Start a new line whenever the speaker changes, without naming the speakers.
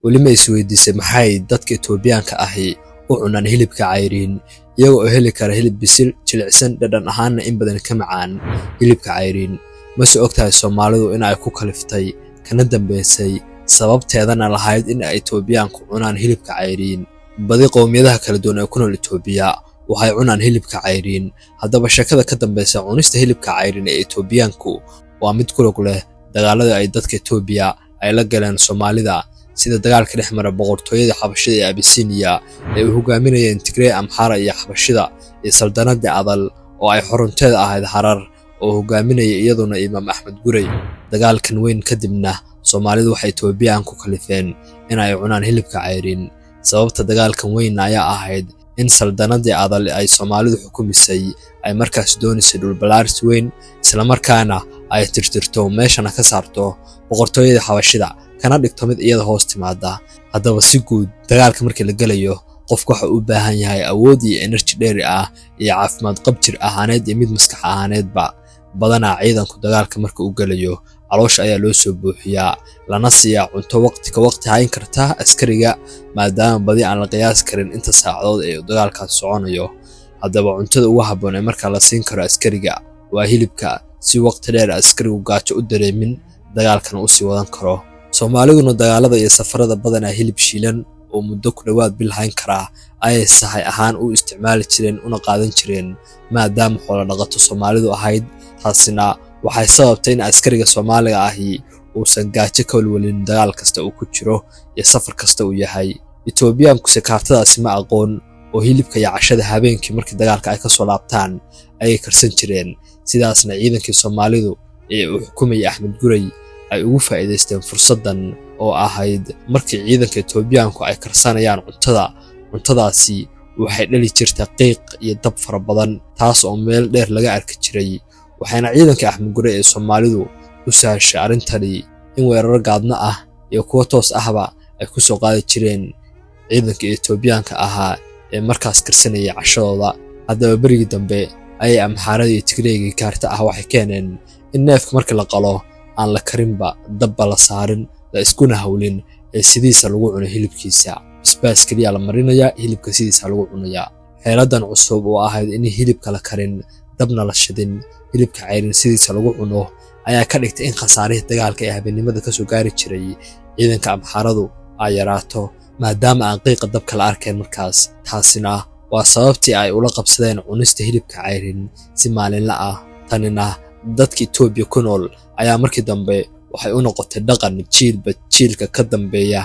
Weli ma isweydiisay maxay dadka Itoobiyaanka ahi u cunaan hilibka cayriin, iyaga oo heli kara hilib bisil, jilicsan, dhadhan ahaanna in badan ka macaan hilibka cayriin? Mase ogtahay Soomaalidu in ay ku kaliftay kana dambeysay, sababteedana lahayd in ay Itoobiyaanku cunaan hilibka cayriin? Badi qowmiyadaha kala duwan ee ku nool Itoobiya waxay cunaan hilibka cayriin. Haddaba, sheekada ka dambeysa cunista hilibka cayriin ee Itoobiyaanku waa mid ku lug leh dagaaladii ay dadka Itoobiya ay la galeen Soomaalida, sida dagaalka dhex mara boqortooyada Xabashida ee Abisiiniya ee uu hogaaminayeen Tigrey, Amxaara iyo Xabashida, iyo saldanadii Adal oo ay xarunteeda ahayd Harar, oo hogaaminaya iyaduna Imaam Axmed Gurey. Dagaalkan weyn kadibna Soomaalidu waxay Itoobiyaan ku kalifeen in ay cunaan hilibka cayriin. Sababta dagaalkan weynna ayaa ahayd in saldanadii Adal ay Soomaalidu xukumisay ay markaas doonaysay dhulbalaaris weyn, islamarkaana ay tirtirto, meeshana ka saarto boqortooyada Xabashida, kana dhigto mid iyada hoos timaada. Haddaba, si guud dagaalka markii la gelayo, qofku waxa uu u baahan yahay awood iyo energy dheeri ah iyo caafimaad qab jir ahaaneed iyo mid maskax ahaaneedba. Badanaa ciidanku dagaalka marka uu gelayo, caloosha ayaa loo soo buuxiyaa, lana siiyaa cunto waqti ka waqti hayn karta askariga, maadaama badi aan la qiyaasi karin inta saacadood ee uu dagaalkaasi soconayo. Haddaba, cuntada ugu habboon ee markaa la siin karo askariga waa hilibka, si waqti dheer askarigu gaajo u dareemin, dagaalkana usii wadan karo. Soomaaliduna dagaalada iyo safarada badanaa hilib shiilan oo muddo ku dhowaad bil hayn karaa ayay sahay ahaan u isticmaali jireen una qaadan jireen, maadaama xoolo dhaqato Soomaalidu ahayd. Taasina waxay sababtay in askariga Soomaaliga ahi uusan gaajo ka walwalin dagaal kasta uu ku jiro iyo safar kasta uu yahay. Itoobiyaanku kaartadaasi ma aqoon, oo hilibka iyo cashada habeenkii markii dagaalka ay kasoo laabtaan ayay karsan jireen. Sidaasna ciidankii Soomaalidu ee uu xukumayay Axmed Gurey ay ugu faa'iidaysteen fursaddan oo ahayd markii ciidanka Itoobiyaanku ay karsanayaan cuntada, cuntadaasi waxay dhali jirta qiiq iyo dab fara badan, taas oo meel dheer laga arki jiray. Waxayna ciidanka Axmed Gurey ee Soomaalidu u sahashay arrintani in weeraro gaadno ah iyo kuwo toos ahba ay ku soo qaadi jireen ciidanka Itoobiyaanka ahaa ee markaas karsanayay cashadooda. Haddaba, berigii dambe ayay Amxaaradii iyo Tigreegii kaarta ah waxay keeneen in neefka markii la qalo aan la karinba, dabba la saarin, la iskuna hawlin, ee sidiisa lagu cuno hilibkiisa. Basbaas keliya la marinayaa, hilibka sidiisa lagu cunayaa. Xeeladan cusub oo ahayd in hilibka la karin, dabna la shidin, hilibka cayrin sidiisa lagu cuno, ayaa ka dhigtay in khasaarihii dagaalka ee habeennimada kasoo gaari jiray ciidanka Amxaaradu ay yaraato, maadaama aan qiiqa dabka la arkayn markaas. Taasina waa sababtii ay ula qabsadeen cunista hilibka cayrin si maalinla ah. Tanina dadka Itoobiya ku nool ayaa markii dambe waxay u noqotay dhaqan jiilba jiilka ka dambeeya.